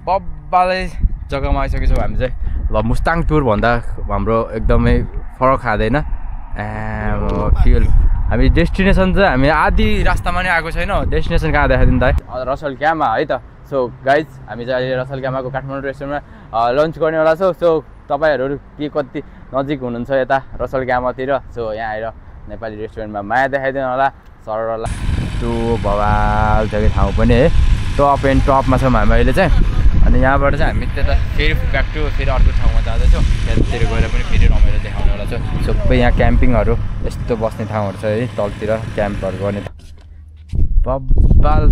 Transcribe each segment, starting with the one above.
बब्बाले जग्गामा आइसकेछौँ हामी चाहिँ ल मुस्ताङ टुर भन्दा हाम्रो एकदमै फरक खाँदैन फ्युल हामी डेस्टिनेसन चाहिँ हामी आधी रास्तामा नै आएको छैन डेस्टिनेसन कहाँ देखाइदिनु त रसल क्याम्पमा है त सो गाइज हामी चाहिँ अहिले रसल क्याम्पको काठमाडौँ रेस्टुरेन्टमा लन्च गर्नेवाला छौँ सो तपाईँहरू के कति नजिक हुनुहुन्छ यता रसल क्याम्पतिर सो यहाँ आएर नेपाली रेस्टुरेन्टमा माया देखाइदिनु होला सरला त्यो भवाल जग्गा ठाउँ पनि है टप एन्ड टपमा छौँ हामी अहिले चाहिँ अनि यहाँबाट चाहिँ हामी त्यता फेरि ब्याक टु फेरि अर्को ठाउँमा जाँदैछौँ त्यतातिर गएर पनि फेरि रमाइलो देखाउनेवाला छ सबै यहाँ क्याम्पिङहरू यस्तो बस्ने ठाउँहरू छ है तलतिर क्याम्पहरू गर्ने बब्बाल ल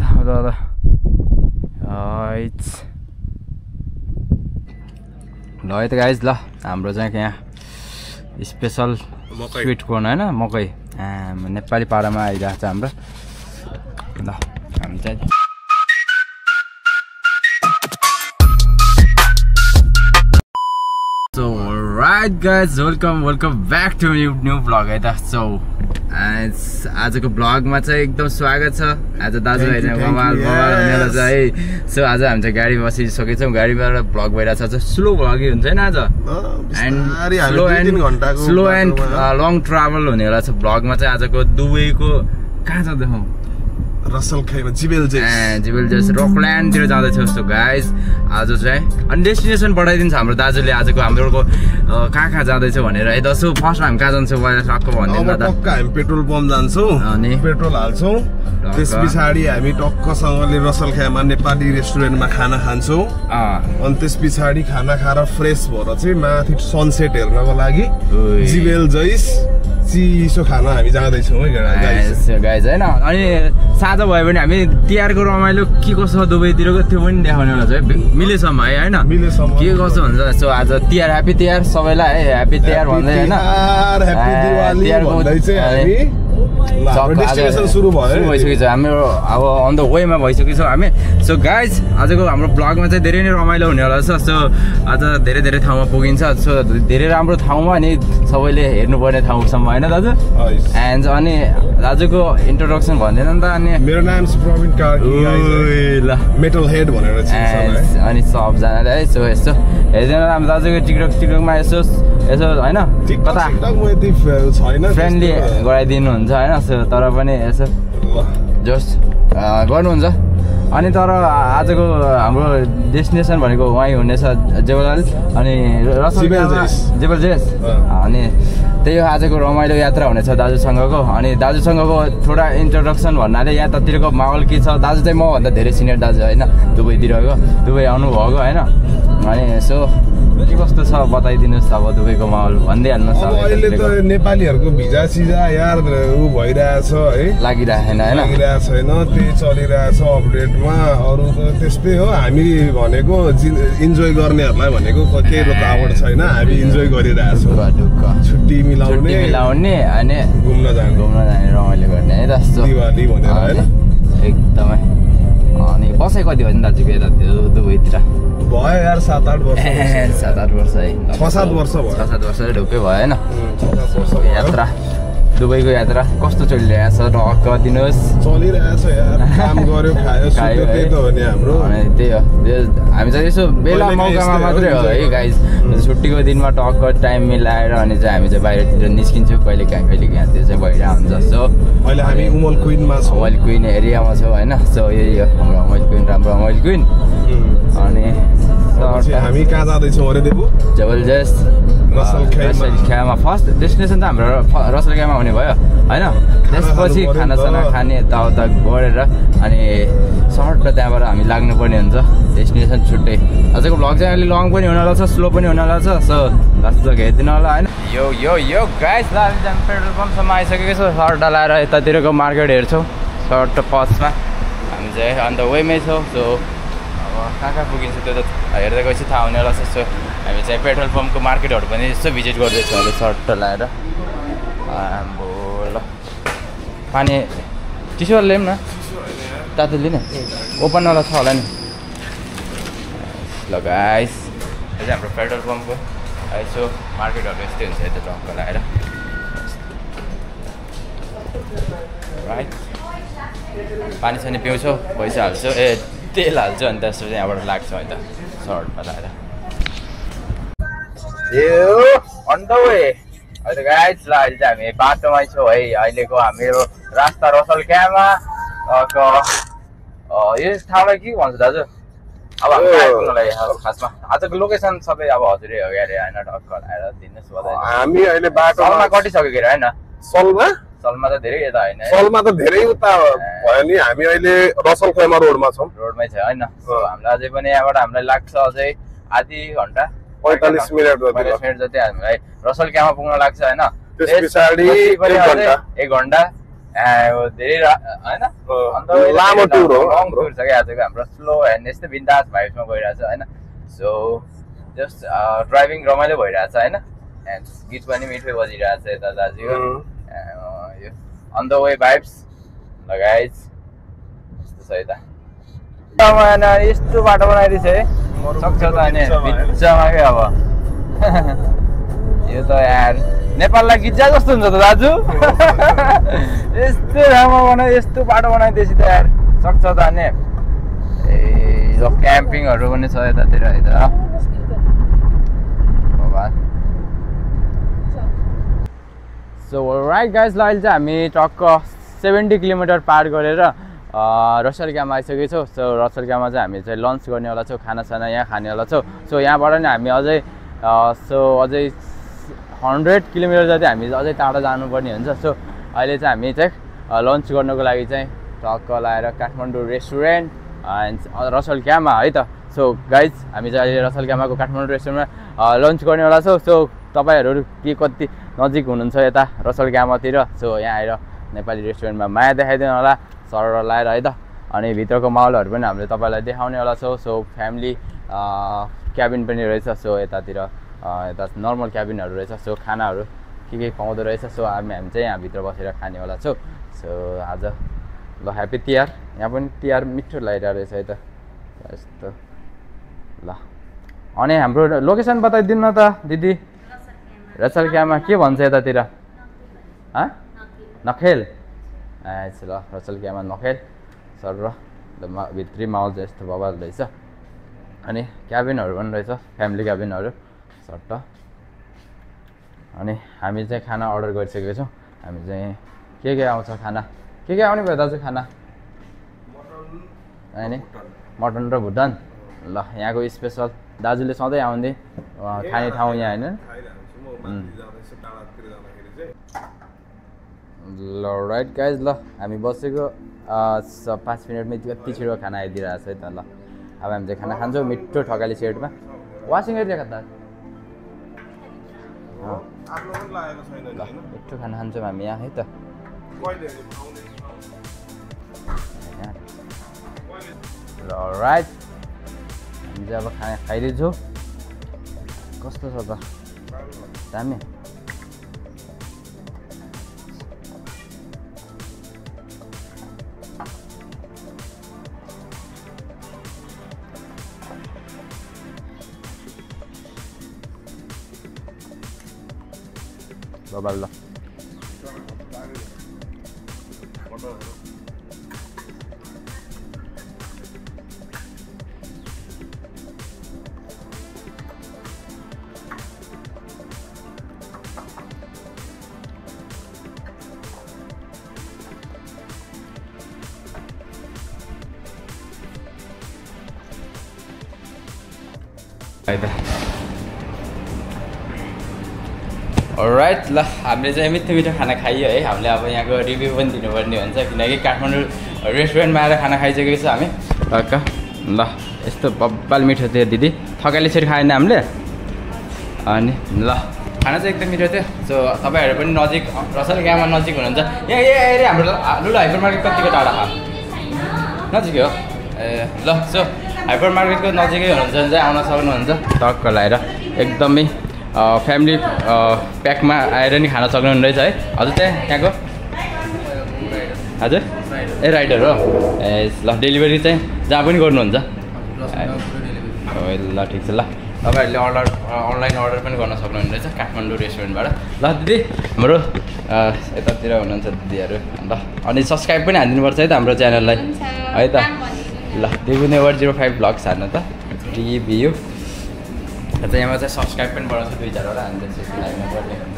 है त गाइज ल हाम्रो चाहिँ यहाँ स्पेसल स्विट कर्न होइन मकै नेपाली पारामा आइरहेको छ हाम्रो ल हामी चाहिँ So right guys, welcome back to new vlog है त सो आजको ब्लगमा चाहिँ एकदम स्वागत छ आज दाजुभाइले बवाल हुनेवाला छ है सो आज हामी चाहिँ गाडी बसिसकेछौँ गाडीबाट ब्लग भइरहेको छ स्लो भ्लगै हुन्छ होइन आज स्लो एन्ड लङ ट्राभल हुनेवाला छ ब्लगमा चाहिँ आजको दुबईको कहाँ छ देखाउँ रसल खेमा जिबेल जेस रकल्यान्डतिर जाँदैछ जस्तो गाइज आज चाहिँ अनि डेस्टिनेसन बढाइदिन्छ हाम्रो दाजुले आजको हाम्रो कहाँ जाँदैछ भनेर है दसो फर्स्ट हामी कहाँ जान्छौँ टक्क भनिदिनु त टक्क हामी पेट्रोल पम्प जान्छौँ अनि पेट्रोल हाल्छौँ त्यस पछाडि हामी टक्कसँगले रसल खेमा नेपाली रेस्टुरेन्टमा खाना खान्छौँ अनि त्यस पछाडि खाना खाएर फ्रेस भएर चाहिँ माथि सनसेट हेर्नको लागि जिबेल जैस चिसो खाना हामी जाँदैछौँ है गाइज होइन अनि साझा भयो भने हामी तिहारको रमाइलो के कसो दुबईतिरको त्यो पनि देखाउनेवाला छ है मिलेसम्म है होइन के कसो हुन्छ सो आज तिहार ह्याप्पी तिहार सबैलाई है ह्याप्पी तिहार भन्दै होइन सुरु भइसकेको छ हाम्रो अब अन द वेमा भइसकेको छ हामी सो गाइज आजको हाम्रो ब्लगमा चाहिँ धेरै नै रमाइलो हुनेवाला छ सो आज धेरै ठाउँमा पुगिन्छ सो धेरै राम्रो ठाउँमा अनि सबैले हेर्नुपर्ने ठाउँसम्म होइन दाजु एन्ड अनि दाजुको इन्ट्रोडक्सन भन्दैन नि त अनि मेरो नाम चाहिँ प्रवीण कार्की ल मेटल हेड भनेर अनि सबजनाले है सो यसो हेरिदिनु हाम्रो दाजुको टिकटकमा यसो होइन कता फ्रेन्डली गराइदिनुहुन्छ होइन तर पनि यसो जोस गर्नुहुन्छ अनि तर आजको हाम्रो डेस्टिनेसन भनेको वहीँ हुनेछ जेबल अनि जेबल जेस अनि त्यही हो आजको रमाइलो यात्रा हुनेछ दाजुसँगको अनि दाजुसँगको थोडा इन्ट्रोडक्सन भन्नाले यतातिरको माहौल के छ दाजु चाहिँ मभन्दा धेरै सिनियर दाजु होइन दुबईतिरको दुबई आउनुभएको होइन अनि यसो के कस्तो छ बताइदिनुहोस् अब दुबईको माहौल भनिदिइहाल्नुहोस् अहिले त नेपालीहरूको भिजा सिजा यार ऊ भइरहेछ है लागिरहेन होइन लागिरहेको छैन त्यही चलिरहेछ अपडेटमा अरू त त्यस्तै हो हामी भनेको इन्जोय गर्नेहरूलाई भनेको केही रुकावट छैन हामी इन्जोय गरिरहेछौँ छुट्टी मिलाउने अनि घुम्न जाने रमाइलो गर्ने है जस्तो दिवाली भनेर होइन एकदमै अनि बसाइ कति भयो नि दाजुको यता दुबईतिर भयो यार 7-8 वर्ष 7-8 वर्ष है 6-7 वर्ष भयो 6-7 वर्ष ढुक्कै भयो होइन यात्रा दुबईको यात्रा कस्तो चलिरहेको छ ढक्क दिनुहोस् चलिरहेछ यार काम गर्यो खायो त्यही त हो नि हाम्रो त्यही हो हामी चाहिँ यसो बेला मौकामा मात्रै हो है गाइज छुट्टीको दिनमा टक्क टाइम मिलाएर अनि चाहिँ हामी चाहिँ बाहिरतिर निस्किन्छौँ कहिले कहाँ त्यो चाहिँ भइरहेको हुन्छ सो अहिले हामी उमल क्विनमा छौँ उमल क्विन एरियामा छौँ होइन सो यही हो हाम्रो उमल क्विन राम्रो उमल क्विन अनि हामी कहाँ जाँदैछौँ अरे देबु जबरजस्त रसल खेमा फर्स्ट डेस्टिनेसन त हाम्रो रसल खेमा हुने भयो होइन त्यसपछि खानासाना खाने यताउता गरेर अनि सर्ट त्यहाँबाट हामी लाग्नुपर्ने हुन्छ डेस्टिनेसन छुट्टै आजको भ्लग चाहिँ अलि लङ पनि हुनेवाला छ स्लो पनि हुनेवाला छ सो लास्ट तक हेरिदिनु होला होइन यो गाइस ल हामी चाहिँ पेट्रोल पम्पसम्म आइसकेको छ सर्ट लाएर यतातिरको मार्केट हेर्छौँ सर्ट पसमा हामी चाहिँ अन्त वेमै छौँ सो कहाँ पुगिन्छ त्यो त हेर्दै गएपछि थाहा हुनेवाला छ सो हामी चाहिँ पेट्रोल पम्पको मार्केटहरू पनि यसो भिजिट गर्दैछौँ अहिले सर्ट लाएर ल पानी चिसो ल्याउँ न तातो लिने ओपनवाला छ होला नि ल गाइस यो चाहिँ हाम्रो पेट्रोल पम्पको यसो मार्केटहरू यस्तै हुन्छ यता टक्क लाएर राइट पानी सानी पिउँछौ पैसा हाल्छौ तेल हाल्छु अनि त्यसपछि यहाँबाट लाग्छ है त सर्टमा लाएर अन द वे अहिले गाइज ल अहिले चाहिँ हामी बाटोमै छौँ है अहिलेको हाम्रो रास्ता रसलक्यामा यो ठाउँलाई के भन्छ दाजु अब हामी आइपुग्नलाई खासमा आजको लोकेसन सबै अब हजुरै हो अरे होइन ढक्क आएर दिनुहोस् बधाई हामी अहिले बाटोमा कटिसक्यो के होइन सलमा सलमा त धेरै यता होइन सलमा त धेरै उता भयो नि हामी अहिले रसलखैमा रोडमा छौँ रोडमै छ होइन हामीलाई अझै पनि यहाँबाट हामीलाई लाग्छ अझै आधी घन्टा 45 मिनट जति हामीलाई रसलक्यामा पुग्न लाग्छ होइन त्यस पछाडि 1 घन्टा धेरै होइन लामो टुर हो लङ टुर छ क्या आजको हाम्रो स्लो एन्ड यस्तै बिन्दास भाइब्समा गइरहेछ होइन सो जस्ट ड्राइभिङ रमाइलो भइरहेछ होइन एन्ड गीत पनि मिठो बजिरहेछ यता दाजुको यो अन द वे भाइब्स लगाइज यस्तो छ यता यस्तो बाटो बनाइदिएछ है सक्छ त अनि बिचमा के अब यो त यार नेपाललाई गिज्जा जस्तो हुन्छ त दाजु यस्तो राम्रो बनायो यस्तो बाटो बनाइदिएपछि त यार सक्छ त अनि यो क्याम्पिङहरू पनि छ यतातिर है त सो राइट गाइज ल अहिले चाहिँ हामी टक्क 70 किलोमिटर पार गरेर रसलक्यामा आइसकेको छौँ सो रसलक्यामा चाहिँ हामी चाहिँ लन्च गर्नेवाला छौँ खानासाना यहाँ खानेवाला छौँ सो यहाँबाट नि हामी अझै 100 किलोमिटर जति हामी अझै टाढा जानुपर्ने हुन्छ सो अहिले चाहिँ हामी चाहिँ लन्च गर्नको लागि चाहिँ टक्क लाएर काठमाडौँ रेस्टुरेन्ट रसलक्यामा है त सो गाइज हामी चाहिँ अहिले रसलक्यामाको काठमाडौँ रेस्टुरेन्टमा लन्च गर्नेवाला छौँ सो तपाईँहरू के कति नजिक हुनुहुन्छ यता रसलक्यामातिर सो यहाँ आएर नेपाली रेस्टुरेन्टमा माया देखाइदिनु होला सरर लाएर है त अनि भित्रको माहौलहरू पनि हामीले तपाईँलाई देखाउनेवाला छौँ सो फ्यामिली क्याबिन पनि रहेछ सो यतातिर यता नर्मल क्याबिनहरू रहेछ सो खानाहरू के पाउँदो रहेछ सो हामी चाहिँ यहाँभित्र बसेर खानेवाला छौँ सो आज ल ह्याप्पी तिहार यहाँ पनि तिहार मिठो लागिरहेको रहेछ है त यस्तो ल अनि हाम्रो लोकेसन बताइदिनु न त दिदी रसलक्यामा के भन्छ यतातिर नखेल ल रसलक्यामा नखेल सर र भित्री माहौल चाहिँ यस्तो बबाल रहेछ अनि क्याबिनहरू पनि रहेछ फ्यामिली क्याबिनहरू सट्ट अनि हामी चाहिँ खाना अर्डर गरिसकेको छौँ हामी चाहिँ के आउँछ खाना के आउने भयो दाजु खाना होइन मटन र भुटन ल यहाँको स्पेसल दाजुले सधैँ आउने खाने ठाउँ यहाँ होइन ल राइट गाइज ल हामी बसेको 5 मिनटमै यति छिटो खाना आइदिइरहेको छ है त ल अब हामी चाहिँ खाना खान्छौँ मिठो ठकाली सेटमा वासिङ एरिया कता ल मिठो खाना खान्छौँ हामी यहाँ है त ल राइट हामी चाहिँ अब खाना खाइदिन्छौँ कस्तो छ त दामी बबाल ल राइट ल हामीले चाहिँ मिठो मिठो खाना खाइयो है हामीले अब यहाँको रिभ्यू पनि दिनुपर्ने हुन्छ किनकि काठमाडौँ रेस्टुरेन्टमा आएर खाना खाइसकेको छ हामी टक्क ल यस्तो बब्बाल मिठो थियो दिदी थकाली सेट खाएन हामीले अनि ल खाना चाहिँ एकदम मिठो थियो सो तपाईँहरू पनि नजिक रसलक्यामा नजिक हुनुहुन्छ यहाँ एरिया हाम्रो लुला हाइपर मार्केट कतिको टाढा नजिकै हो ए ल सो हाइपर मार्केटको नजिकै हुनुहुन्छ भने चाहिँ आउन सक्नुहुन्छ टक्क लाएर एकदमै फ्यामिली प्याकमा आएर नि खान सक्नुहुने रहेछ है हजुर चाहिँ त्यहाँको हजुर ए राइडर हो ए ल डेलिभरी चाहिँ जहाँ पनि गर्नुहुन्छ ल ठिक छ ल तपाईँहरूले अनलाइन अर्डर पनि गर्न सक्नुहुने रहेछ काठमाडौँ रेस्टुरेन्टबाट ल दिदी हाम्रो यतातिर हुनुहुन्छ दिदीहरू ल अनि सब्सक्राइब पनि हालिदिनुपर्छ है त हाम्रो च्यानललाई है त ल Devu-Never05 vlogs हाल्नु त DVU अन्त यहाँ चाहिँ सब्सक्राइब पनि बढाउँछ 2-4 वटा अनि त्यसपछि लाइनमा पर्ने हुन्छ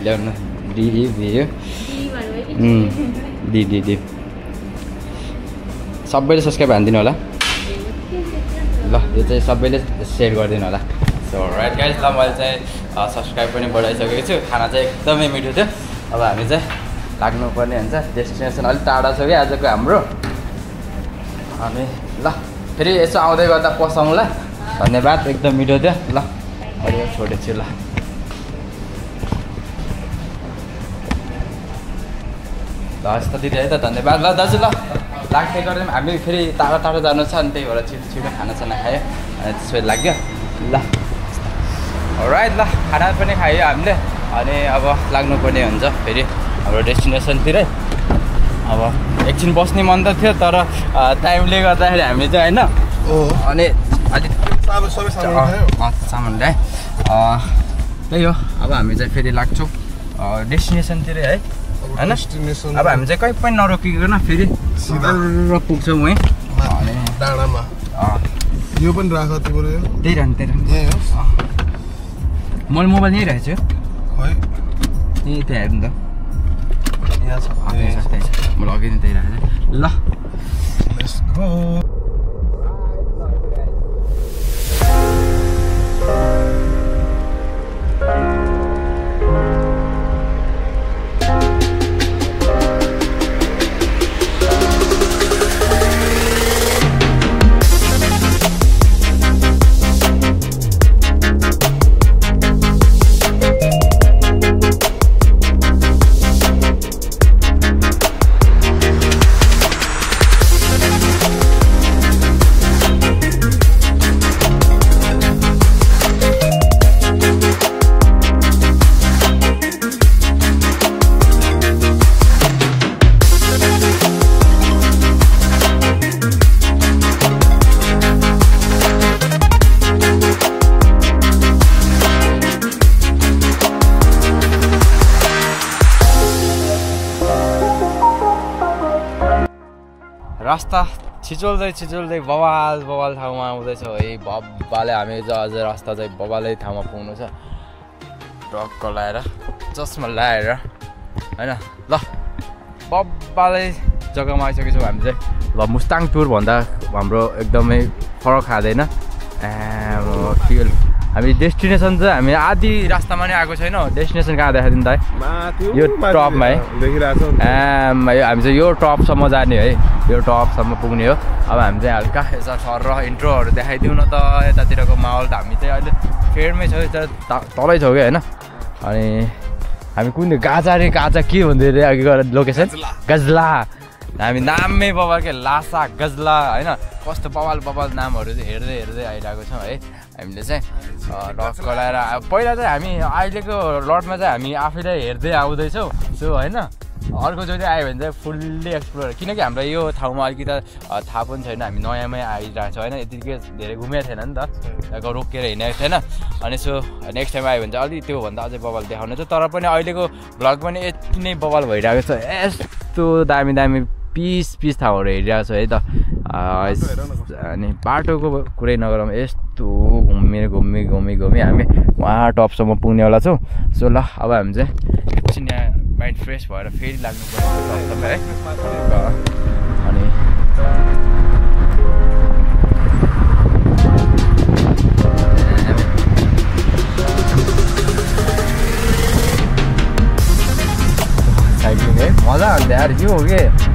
ल्याउनु DVU डी सबैले सब्सक्राइब हान्दिनु होला ल यो चाहिँ सबैले सेयर गरिदिनु होला सो राइट गाइज ल मैले चाहिँ सब्सक्राइब पनि बढाइसकेको छु खाना चाहिँ एकदमै मिठो थियो अब हामी चाहिँ लाग्नुपर्ने हुन्छ डेस्टिनेसन अलिक टाढा छ कि आजको हाम्रो अनि ल फेरि यसो आउँदै गर्दा पसाउँला धन्यवाद एकदम मिठो थियो ल अहिले छोडेको छु ल हस् त दिदी है त धन्यवाद ल दाजु ल लाग्दै गर्दै हामी फेरि टाढो टाढो जानु छ अनि त्यही भएर छिटो छिटो खानासाना खायो अनि त्यसपछि लाग्यो ल राइट ल खाना पनि खायो हामीले अनि अब लाग्नुपर्ने हुन्छ फेरि हाम्रो डेस्टिनेसनतिरै अब एकछिन बस्ने मन त थियो तर टाइमले गर्दाखेरि हामी चाहिँ होइन अनि अलिक सामान ल्याएँ त्यही हो अब हामी चाहिँ फेरि लाग्छौँ डेस्टिनेसनतिरै है होइन अब हामी चाहिँ कहीँ पनि नरोकिकन फेरि सिधा पुग्छौँ है अनि डाँडामा यो पनि राख तिम्रो त्यही रहनु मैले मोबाइल यहीँ राखेको छु खै त्यहाँ हेर्नु त यहाँ छ मैले अघि नै त्यही राखेको ल लेट्स गो रास्ता छिचोल्दै बवाल ठाउँमा आउँदैछौँ है बब्बाले हामी अझ रास्ता चाहिँ बवालै ठाउँमा पुग्नु छ टक्क लाएर चस्मा लाएर होइन ल बब्बालै जग्गामा आइसकेछौँ हामी चाहिँ ल मुस्ताङ टुर भन्दा हाम्रो एकदमै फरक खाँदैन फिल हामी डेस्टिनेसन चाहिँ हामी आधी रास्तामा नै आएको छैन डेस्टिनेसन कहाँ देखाइदिनु त है यो टपमा है हामी चाहिँ यो टपसम्म जाने है यो टपसम्म पुग्ने हो अब हामी चाहिँ हल्का यसो सर र इन्ट्रोहरू देखाइदिउँ न त यतातिरको माहौल त हामी चाहिँ अहिले फेडमै छौँ तलै छौँ कि होइन अनि हामी कुन गाजा के भन्दै अरे अघि गएर लोकेसन गजला हामी नामै बबाल के लासा गजला होइन कस्तो बवाल नामहरू चाहिँ हेर्दै आइरहेको छौँ है हामीले चाहिँ रक गराएर पहिला चाहिँ हामी अहिलेको लटमा चाहिँ हामी आफैलाई हेर्दै आउँदैछौँ सो होइन अर्कोचोटि आयो भने चाहिँ फुल्ली एक्सप्लोर किनकि हामीलाई यो ठाउँमा अलिकति थाहा पनि छैन हामी नयाँमै आइरहेको छ होइन यतिकै धेरै घुमेको थिएन नि त रोकेर हिँडेको थिएन अनि सो नेक्स्ट टाइम आयो भने चाहिँ अलिक त्योभन्दा अझै बवाल देखाउने छ तर पनि अहिलेको भ्लग पनि यति नै बवाल भइरहेको छ यस्तो दामी पिस ठाउँहरू हेरिरहेको छ है त अनि बाटोको कुरै नगरौँ यस्तो घुमी हामी वहाँ टपसम्म पुग्नेवाला छौँ सो ल अब हामी चाहिँ एकछिन यहाँ माइन्ड फ्रेस भएर फेरि लाग्नु पर्छ है अनि साइक्लिङ है मजा आउँछ यार के हो के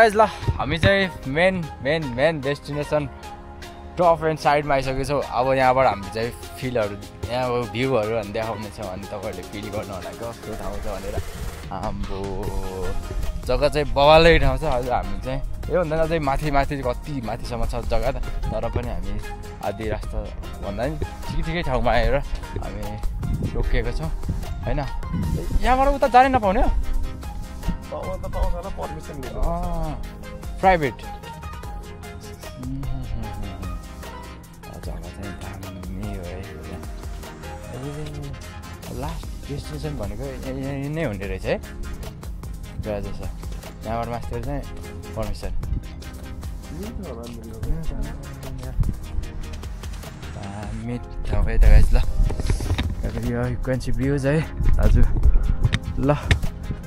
गाइज ल हामी चाहिँ मेन डेस्टिनेसन टप एन्ड साइडमा आइसकेको छौँ। अब यहाँबाट हामी चाहिँ फिलहरू यहाँको भ्यूहरू अनि देखाउने छौँ अनि तपाईँहरूले फिल गर्नु होला कस्तो ठाउँ छ भनेर। हाम्रो जग्गा चाहिँ बवालै ठाउँ छ। हजुर हामी चाहिँ योभन्दा अझै माथि कति माथिसम्म छ जग्गा त, तर पनि हामी आधी रास्ता भन्दा नि ठिकै ठाउँमा आएर हामी रोकिएको छौँ होइन। यहाँबाट उता जानै नपाउने हो प्राइभेट जग्गा चाहिँ दामी हो है। लास्ट डेस्टिनेसन भनेको यहीँ नै हुने रहेछ है जस्तो छ। यहाँबाट मास्टर चाहिँ पर्मिसन दामी ठाउँ है त गाइस। ल यो क्वेन्सी भ्युज है दाजु। ल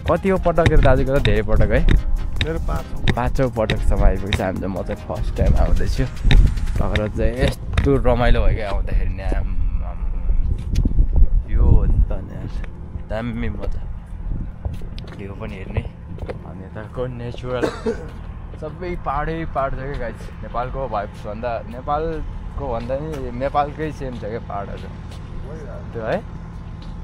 कति हो पटक दाजुको त धेरै पटक है, मेरो पाँचौँ पटकसम्म आइपुग्छ। हामी चाहिँ म चाहिँ फर्स्ट टाइम आउँदैछु तर चाहिँ यस्तो रमाइलो भयो क्या आउँदाखेरि नि। यो हो नि त दामी मजा, भ्यू पनि हेर्ने अनि यताको नेचुरल सबै पाहाडै पाहाड छ क्या गाइस। नेपालको भाइब्स भन्दा नि नेपालकै सेम छ क्या पाहाडहरू त्यो है।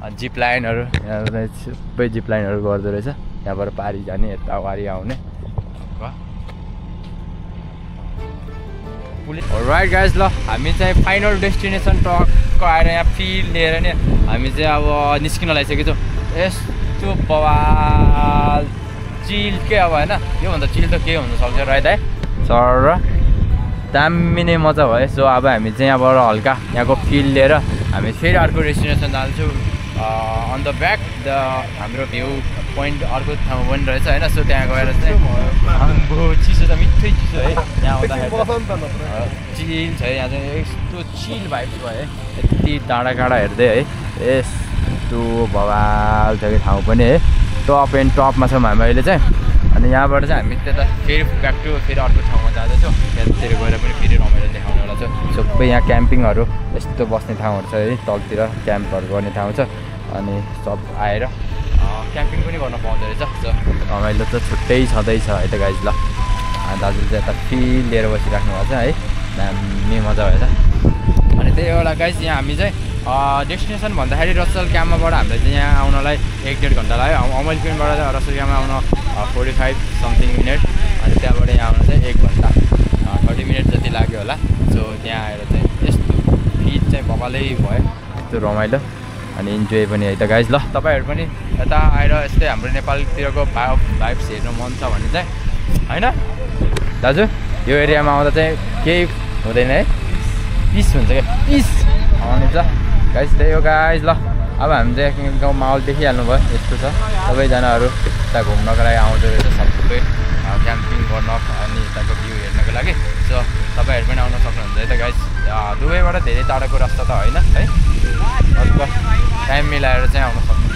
अनि जिप लाइनहरू यहाँ सबै जिप लाइनहरू गर्दो रहेछ। यहाँबाट पारी जाने यता वारी आउने। राइट गाइस ल हामी चाहिँ फाइनल डेस्टिनेसन टक्क आएर यहाँ फिल लिएर नि हामी चाहिँ अब निस्किन लागिसकेको छौँ। यस्तो बवाल चिल के अब होइन, योभन्दा चिल त के हुनसक्छ राइट है सर। दामी नै मजा भयो। सो अब हामी चाहिँ यहाँबाट हल्का यहाँको फिल लिएर हामी फेरि अर्को डेस्टिनेसन जान्छौँ। अन द ब्याक हाम्रो भ्यू पोइन्ट अर्को ठाउँ पनि रहेछ होइन। सो त्यहाँ गएर चाहिँ चिसो छ, मिठै चिसो है यहाँ आउँदाखेरि चिल छ। यहाँ चाहिँ यस्तो चिल भाइब्स भयो है। यति डाँडा काँडा हेर्दै है यस्तो बवाल छ कि ठाउँ पनि है। टप एन्ड टपमा छौँ हामी अहिले चाहिँ। अनि यहाँबाट चाहिँ हामी त्यता फेरि ब्याक टु फेरि अर्को ठाउँमा जाँदैछौँ। त्यहाँतिर गएर पनि फेरि रमाइलो देखाउनेवाला छ। सबै यहाँ क्याम्पिङहरू यस्तो बस्ने ठाउँहरू छ है, तलतिर क्याम्पहरू गर्ने ठाउँ छ। अनि सब आएर क्याम्पिङ पनि गर्न पाउँदो रहेछ। रमाइलो त छुट्टै छँदैछ है त गाइज। ल दाजुले चाहिँ यता फिल लिएर बसिराख्नु भएको छ है, दामी मजा भएछ। अनि त्यही एउटा गाइज यहाँ हामी चाहिँ डेस्टिनेसन भन्दाखेरि रसल क्याम्पबाट हामीले चाहिँ यहाँ आउनलाई 1-1.5 घन्टा लाग्यो। अमैलकुइनबाट रसल क्याम्पमा आउन 45 समथिङ मिनट। अनि त्यहाँबाट यहाँ आउन चाहिँ 1 घन्टा 30 मिनट जति लाग्यो होला। सो त्यहाँ आएर चाहिँ यस्तो फिल चाहिँ बबालै भयो, यस्तो रमाइलो अनि इन्जोय पनि है त गाइज। ल तपाईँहरू पनि यता आएर यस्तै हाम्रो नेपालतिरको भाइब्स हेर्नु मन छ भने चाहिँ होइन दाजु यो एरियामा आउँदा चाहिँ केही हुँदैन है, पिस हुन्छ क्या पिस आउने छ गाइज। त्यही हो गाइज। ल अब हामी चाहिँ गाउँ माहौल देखिहाल्नु भयो यस्तो छ। सबैजनाहरू यता घुम्नको लागि आउँदो रहेछ सबै क्याम्पिङ गर्न अनि यताको भ्यू हेर्नको लागि। सो तपाईँहरू पनि आउन सक्नुहुन्छ है त गाइज। दुबईबाट धेरै टाढोको रास्ता त होइन है, अर्को टाइम मिलाएर चाहिँ आउन सक्नुहुन्छ।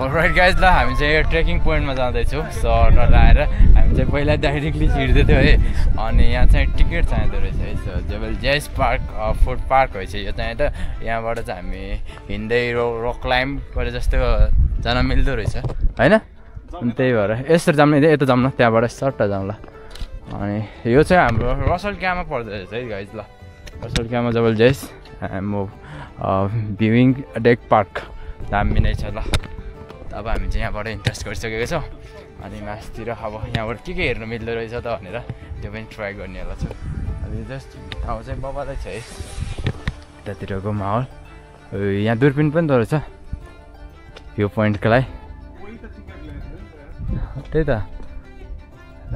अलराइट गाइज ल हामी चाहिँ यो ट्रेकिङ पोइन्टमा जाँदैछौँ। सो आएर हामी चाहिँ पहिला डाइरेक्टली छिर्दै थियो है। अनि यहाँ चाहिँ टिकट चाहिँदो रहेछ है। सो जेबल जेस पार्क फुड पार्क रहेछ यो चाहिँ त। यहाँबाट चाहिँ हामी हिँड्दै रक क्लाइम्ब गरे जस्तो जान मिल्दो रहेछ होइन। अनि त्यही भएर यसरी जाऊँ न, यता जाऊँ न, त्यहाँबाट सट्टा जाऊँ ल। अनि यो चाहिँ हाम्रो रसल क्याम्पमा पर्दो रहेछ है गाइज। ल रसल क्याम्पमा जबल जेस म भ्युइङ डेक पार्क दामी नै छ। ल अब हामी चाहिँ यहाँबाट इन्ट्रेस्ट गरिसकेको छौँ। अनि मासतिर अब यहाँबाट के हेर्नु मिल्दो रहेछ त भनेर त्यो पनि ट्राई गर्नेवाला छु। अनि जस्ट ठाउँ चाहिँ बबालै छ है, यतातिरको माहौल। यहाँ दुर्पिन पनि त रहेछ भ्यू पोइन्टको लागि। त्यही त ल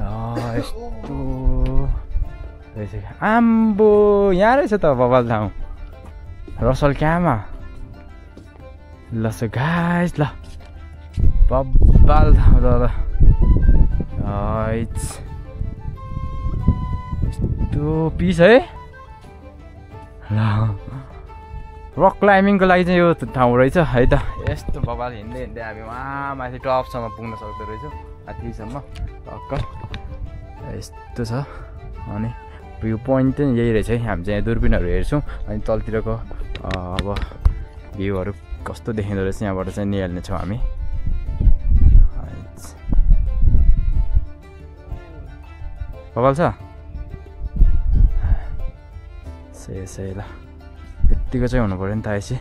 यस्तो रहेछ आम्बो यहाँ रहेछ त बबाल ठाउँ रसल क्याम्पमा। ल सो गाइस ल बब्बाल ठाउँ त यस्तो पिस है। ल रक क्लाइम्बिङको लागि चाहिँ यो ठाउँ रहेछ है त। यस्तो बबाल हिँड्दै हिँड्दै हामी वहाँ माथि टपसम्म पुग्न सक्दो रहेछौँ, माथिसम्म टक्क यस्तो छ। अनि भ्यू पोइन्ट चाहिँ यही रहेछ है। हामी चाहिँ दुर्बिनहरू हेर्छौँ अनि तलतिरको अब भ्यूहरू कस्तो देखिँदो रहेछ यहाँबाट चाहिँ निहाल्नेछौँ हामी। बबाल छ सही ल यतिको चाहिँ हुनु पर्यो नि त आएपछि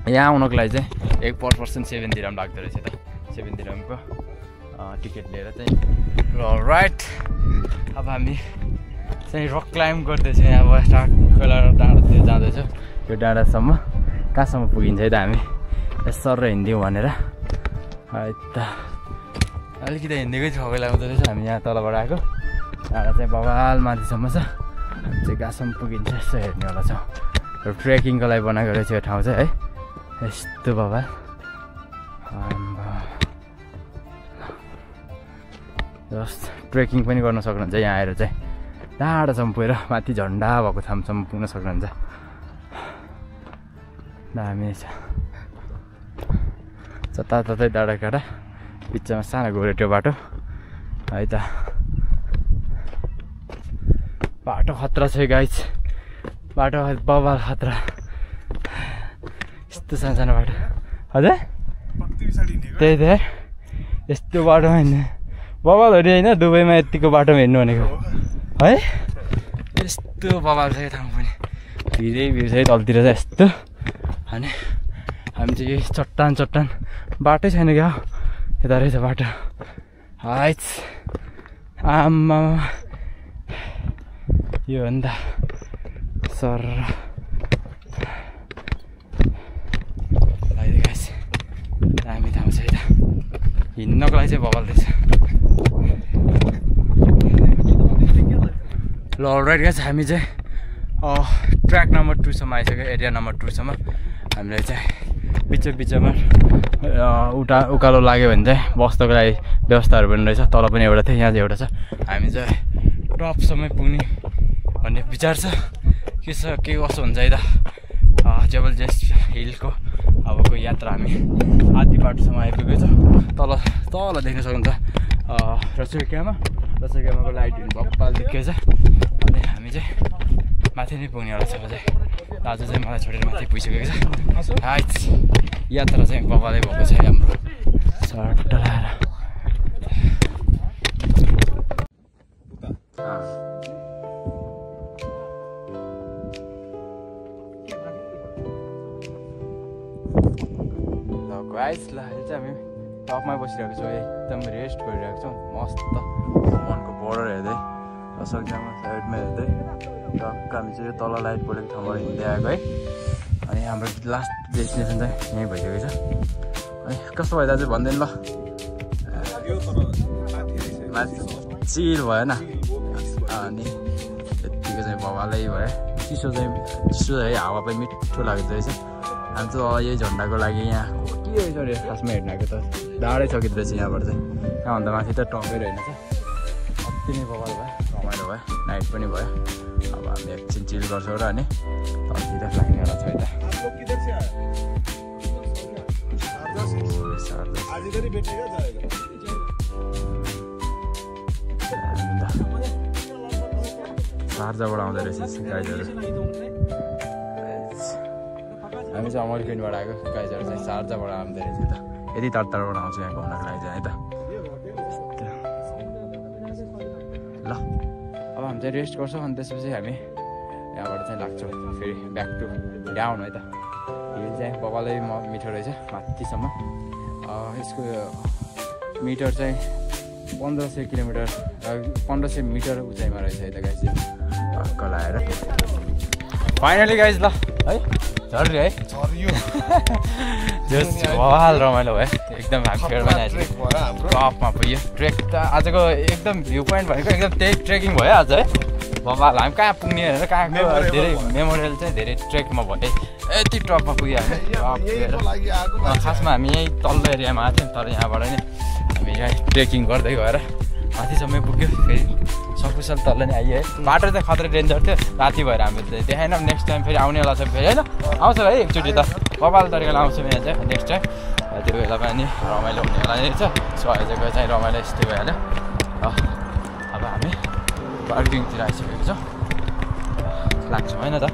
यहाँ आउनको लागि चाहिँ एक पर पर्सन 7 दिरहम लाग्दो रहेछ त 7 दिरहमको टिकट लिएर चाहिँ र राइट अब हामी चाहिँ रक क्लाइम्ब गर्दैछ यहाँ अब टाक्कला डाँडातिर जाँदैछ यो डाँडासम्म कहाँसम्म पुगिन्छ है त हामी सर र हिँड्यौँ भनेर त अलिकति हिँडेकै ठगै लगाउँदो रहेछ हामी यहाँ तलबाट आएको डाँडा चाहिँ बबाल माथिसम्म छ हामी चाहिँ कहाँसम्म पुगिन्छ यसो हेर्नेवाला छौँ र ट्रेकिङको लागि बनाएको रहेछ यो ठाउँ चाहिँ है यस्तो बबाल जस्ट ट्रेकिङ पनि गर्न सक्नुहुन्छ यहाँ आएर चाहिँ डाँडासम्म पुगेर माथि झन्डा भएको ठाउँसम्म पुग्न सक्नुहुन्छ दामी छ जताततै डाँडा काँडा बिचमा सानो गोरेटो बाटो है त बाटो खतरा छ गाइस बाटो बबाल खतरा यस्तो सानो बाटो हजुर त्यही त यस्तो बाटो होइन बबालहरू होइन दुबईमा यतिको बाटोमा हिँड्नु भनेको है यस्तो बबाल छ यो ठाउँ पनि भिरै भ्यू छ है तलतिर चाहिँ यस्तो अनि हामी चाहिँ यही चट्टान बाटै छैन क्या यता रहेछ बाटो हाइट आम्मा यो हो नि त सर दामी ठाउँ छ यता हिँड्नको लागि चाहिँ बबाल रहेछ ल अलराइट गाइस हामी चाहिँ ट्र्याक नम्बर 2 सम्म आइसक्यो एरिया नम्बर 2 सम्म हामीले चाहिँ बिचमा उकालो लाग्यो भने चाहिँ बस्नको लागि व्यवस्थाहरू पनि रहेछ तल पनि एउटा थियो यहाँ चाहिँ एउटा छ हामी चाहिँ टपसम्मै पुग्ने भन्ने विचार छ के कसो हुन्छ है त जबरजस्त हिलको अबको यात्रा हामी आधी बाटोसम्म आइपुगेको छ तल देख्न सक्नुहुन्छ रसोइकामाको लाइटहरू बप्पाल देखेको छ अनि हामी चाहिँ माथि नै पुग्नेवाला छ अझै दाजु चाहिँ मलाई छोडेर माथि पुगिसकेको छ हाइट यात्रा चाहिँ बबालै भएको छ हाम्रो सर्ट लाएर गाइस ल अहिले चाहिँ हामी टपमै बसिरहेको छौँ एकदम रेस्ट गरिरहेको छौँ मस्त मनको बोर्डर हेर्दै रसोइकामा साइडमा हेर्दै टक्क हामी चाहिँ यो तल लाइट परेको ठाउँबाट हिँड्दै आएको है अनि हाम्रो लास्ट डेस्टिनेसन चाहिँ यहीँ भइसकेको छ अनि कस्तो भयो दाजु भन्दैन ल चिल भएन अनि यत्तिको चाहिँ बबालै भयो चिसो है हावा पनि मिठो लाग्दो रहेछ हामी चाहिँ यही झन्डाको लागि यहाँ के रहेछ खासमा हेर्नु आएको त डाँडै सकिँदो रहेछ यहाँबाट चाहिँ यहाँभन्दा माथि त टकै रहेन छ अति नै बबाल भयो रमाइलो भयो नाइट पनि भयो अब हामी एकछिन चिल गर्छौँ र अनि तलतिर लाग्नेवाला छ है शारजाबाट आउँदो रहेछ गाइजहरू हामी चाहिँ अमरगञ्जबाट आएको गाइजहरू चाहिँ शारजाबाट आउँदो रहेछ त यति टाढाबाट आउँछ यहाँ घुम्नको लागि चाहिँ है त ल अब हामी चाहिँ रेस्ट गर्छौँ अनि त्यसपछि हामी यहाँबाट चाहिँ लाग्छौँ फेरि ब्याक टु डाउन है त हिल चाहिँ बबालै मिठो रहेछ माथिसम्म यसको मिटर चाहिँ 1500 किलोमिटर 1500 मिटर उचाइमा रहेछ है त गाइस टक्क लगाएर फाइनली गाइस ल है झर्यो है झर्यो जस बवाल रमाइलो भयो एकदम हामी फेरमा टपमा पुग्यो ट्रेक त आजको एकदम भ्यू पोइन्ट भनेको एकदम त्यही ट्रेकिङ भयो आज है बवाल हामी कहाँ पुग्ने भनेर कहाँको धेरै मेमोरियल चाहिँ धेरै ट्रेकमा भयो यति टपमा पुग्यो हामी खासमा हामी यहीँ तल्लो एरियामा आएको थियौँ तर यहाँबाट नै हामी यहाँ ट्रेकिङ गर्दै गएर माथिसम्मै पुग्यो फेरि सकुशल तल नै आइयो है बाटो चाहिँ खतरा डेन्जर थियो राति भएर हामी देखाएनौँ नेक्स्ट टाइम फेरि आउनेवाला छ फेरि होइन आउँछ है एकचोटि त बबाल तरिकाले आउँछौँ यहाँ चाहिँ नेक्स्ट टाइम त्यो बेला पनि रमाइलो हुनेवाला नै छ सो आजको चाहिँ रमाइलो यस्तै भइहाल्यो अब हामी पार्किङतिर आइसकेको छौँ लाग्छौँ होइन त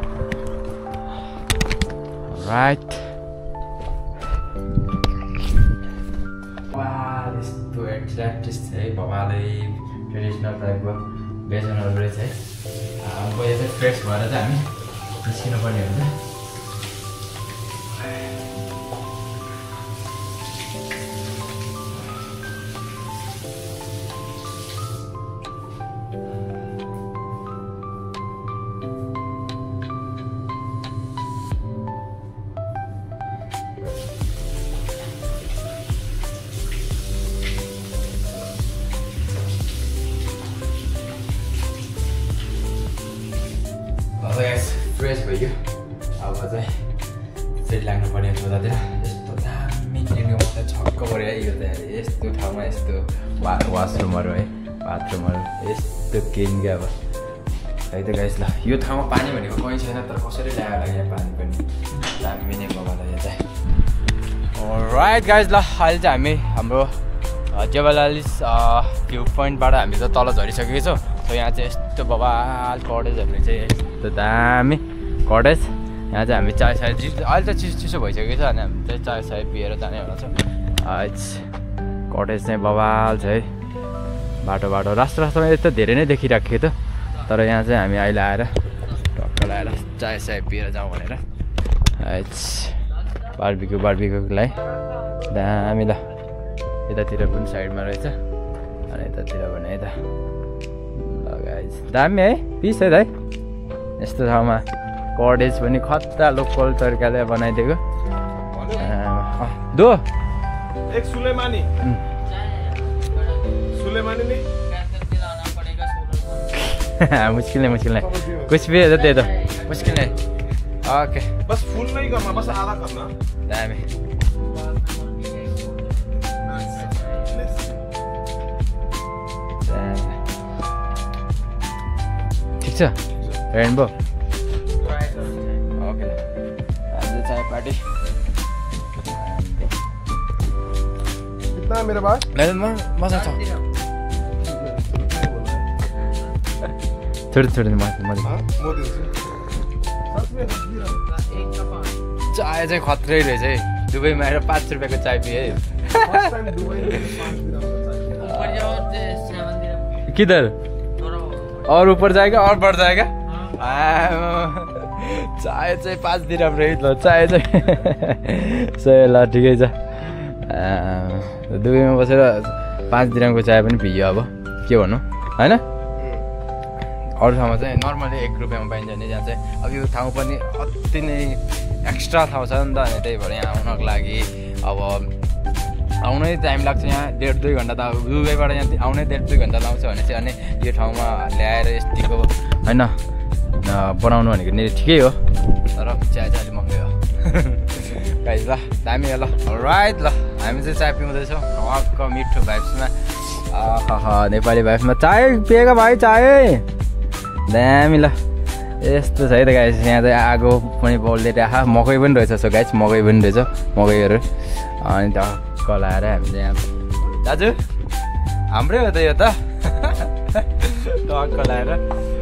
राइट यस्तो एक्ज्याक्ट है बबालै ट्रेडिसनल टाइपको बेचनहरू रहेछ है। पहिला चाहिँ फ्रेस भएर चाहिँ हामी निस्किनु पर्ने हुन्छ। फ्रेस भइयो। अब चाहिँ फेरि लाग्नुपर्ने हुन्छ उतातिर। यस्तो दामी क्लिनिङ त छक्क पऱ्यो है। यो त यस्तो ठाउँमा यस्तो वासरुमहरू है, बाथरुमहरू यस्तो क्लिन क्या। अब है त गाइस ल यो ठाउँमा पानी भनेको कहीँ छैन, तर कसरी ल्यायो होला यहाँ पानी पनि दामी नै बगाला यो चाहिँ। राइट गाइस ल अहिले चाहिँ हामी हाम्रो जेबलालिस भ्यू पोइन्टबाट हामी त तल झरिसकेको छौँ। सो यहाँ चाहिँ यस्तो बबाल कटेजहरू चाहिँ यस्तो दामी कटेज। यहाँ चाहिँ हामी चाय साय अहिले त चिसो भइसकेको छ अनि हामी चाहिँ चाय साय पिएर जाने होला छ। कटेज चाहिँ बबाल छ है। बाटो रास्तामा यस्तो धेरै नै देखिरहेको थियो त, तर यहाँ चाहिँ हामी अहिले आएर टक्क लगाएर चाय साय पिएर जाउँ भनेर। बारबिक्यूलाई दामी ल। यतातिर पनि साइडमा रहेछ अनि यतातिर पनि है त। दामी है, पिस है दाइ। यस्तो ठाउँमा कटेज पनि खतरा लोकल तरिकाले बनाइदिएको। दो एक सुलेमानी नहीं मुश्किल नहीं कुछ भी है तो दे दो। मुश्किल नहीं। ओके बस फुल नहीं करना, बस आधा करना। दामी ठीक छ। रेनबो ओके आज चाय पार्टी कितना मेरे पास मजा छ। थोड़ी चाय चाहिँ खत्रै रहेछ है। दुबईमा आएर 5 रुपियाँको चाय पिए। किधर और ऊपर जाएगा और बढ़ जाएगा। चाय चाहिँ 5 दिरहम रही ल चाय चाहिँ। सही ल ठिकै छ। दुबईमा बसेर 5 दिरहमको चाय पनि पियो अब के भन्नु होइन। अरू ठाउँमा चाहिँ नर्मली 1 रुपियाँमा पाइन्छ नि। जहाँ चाहिँ अब यो ठाउँ पनि अति नै एक्स्ट्रा ठाउँ छ नि त। अनि त्यही भएर यहाँ आउनको लागि अब आउनै टाइम लाग्छ। यहाँ 1.5-2 घन्टा त दुबईबाट यहाँ आउनै 1.5-2 घन्टा लाग्छ भने चाहिँ। अनि यो ठाउँमा ल्याएर यतिको होइन बनाउनु भनेको नि ठिकै हो, तर चिया चाहिँ अलिक महँगै हो गाइस। ल दामी हो ल। राइट ल हामी चाहिँ चाय पिउँदैछौँ हक्क मिठो भाइब्समा। नेपाली भाइब्समा चाय पिएका भाइ चाय दामी ल। यस्तो छ है त गाइस। यहाँ चाहिँ आगो पनि बल्दै राख, मकै पनि रहेछ। सो गाइस मकै पनि रहेछ, मकैहरू। अनि टक्क लाएर हामीले यहाँ दाजु हाम्रै हो त यो त। टक्क लाएर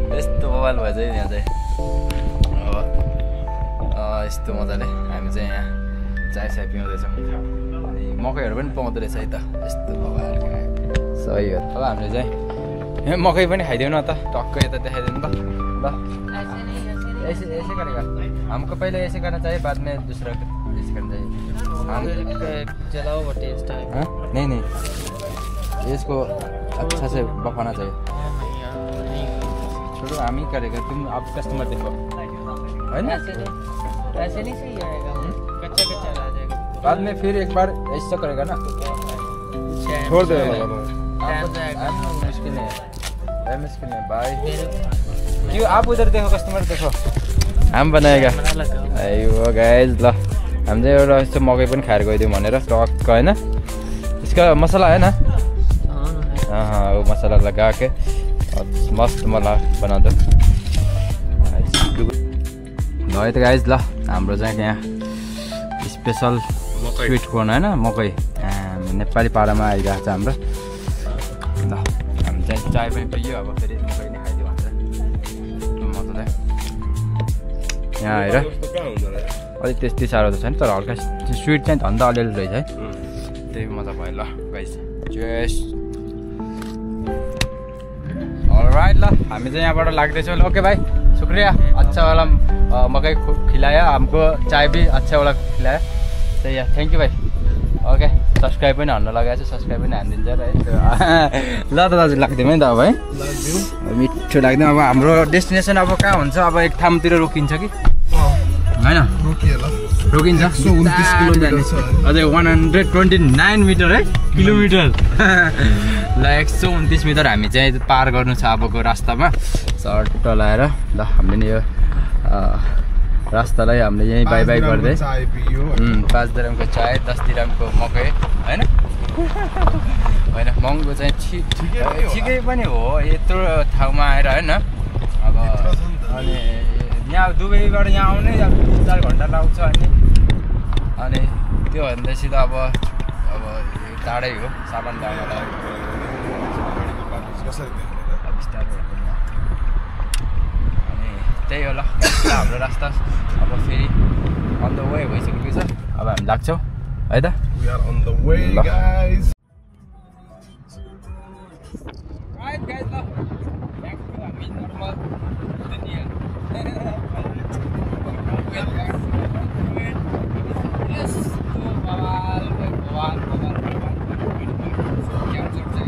यस्तो मोबाइल भएछ यहाँ चाहिँ। यस्तो मजाले हामी चाहिँ यहाँ चाय साय पिउँदैछौँ। अनि मकैहरू पनि पाउँदो रहेछ है त। यस्तो मोबाइल सही हो। अब हामीले चाहिँ मकै पनि खाइदिउँ न त। टक्क यता देखाइदिउँ त। ल ऐसे करेगा हमको पहले ऐसे करना चाहिए, बाद में दूसरा ऐसे करना चाहिए। हम जलाओ वो टेस्ट है। नहीं इसको अच्छा से पकाना चाहिए। छोड़ो हम ही करेगा, तुम आप कस्टमर देखो है ना। ऐसे नहीं सही आएगा, कच्चा आ जाएगा। बाद में फिर एक बार ऐसा करेगा ना, छोड़ देगा। मुश्किल है भाई। क्यों आप उधर देखो, कस्टमर देखो, हम बनाएगा। अयो गाइस ल हम चाहिँ एउटा यस्तो मकै पनि खाएर गइदिउँ भनेर टक्क होइन। इसका मसला है ना। हाँ वो मसाला लगा के मस्त मलाई बना दो। है त गाइस ल हाम्रो चाहिँ यहाँ स्पेसल स्वीट कर्न होइन मकै नेपाली पारामा आइरहेको छ हाम्रो। ल हामी चाहिँ चाय पनि पियो, अब फेरि मकै नै खाइदिउँ भन्छ मजाले। यहाँ आएर अलिक त्यति साह्रो त छैन, तर हल्का स्विट चाहिँ धन्दा अलिअलि रहेछ है। त्यही मजा भयो ल गाइस। चेस अलराइट ल। हामी चाहिँ यहाँबाट लाग्दैछौँ। ओके भाइ शुक्रिया, अच्छा वाला मकै खिलायो, हमको चाय भी अच्छा वाला खिलायो। त्यही हो, थ्याङ्क यू भाइ। ओके सब्सक्राइब पनि हान्न लगाएको छ, सब्सक्राइब पनि हानिदिन्छ र ल त दाजु लाग्दैन नि त अब है, मिठो लाग्दैन। अब हाम्रो डेस्टिनेसन अब कहाँ हुन्छ, अब एक ठाउँतिर रोकिन्छ कि होइन, रोकिन्छ। 129 किलोमिटर छ अझै 129 मिटर है, किलोमिटर ल 129 मिटर हामी चाहिँ पार गर्नु छ अबको रास्तामा सर्ट लाएर। ल हामीले यो रास्तालाई हामीले यहीँ बाई बाई गर्दै 5 दिरामको चाय 10 दिरामको मकै होइन होइन महँगो चाहिँ ठिकै पनि हो यत्रो ठाउँमा आएर होइन। अब अनि यहाँ दुबईबाट यहाँ आउनै 3-4 घन्टा लाग्छ अनि त्यो भन्दैछ त अब टाढै हो, सामान ल्याउनलाई अनि त्यही हो। ल हाम्रो रास्ता अब फेरि अन द वे भइसकेको छ, अब हामी लाग्छौँ है त। We are on the way guys. Right guys, ल back to हामी normal दुनिया। Yes, तो बवाल क्या चर्चा है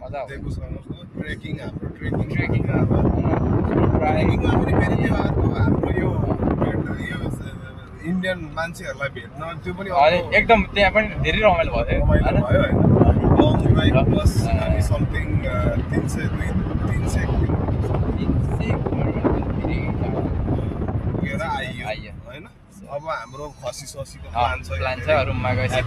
मजा भयो ट्रेकिङ हाम्रो ट्रेकिङमा पनि फेरि त्यो हाम्रो यो इन्डियन मान्छेहरूलाई भेट्न त्यो पनि एकदम त्यहाँ पनि धेरै रमाइलो भयो होइन लङ ड्राइभ प्लस हामी समथिङ 300 पुगेर आइयो होइन। अब हाम्रो खसी ससीको प्लान छ रुममा गएपछि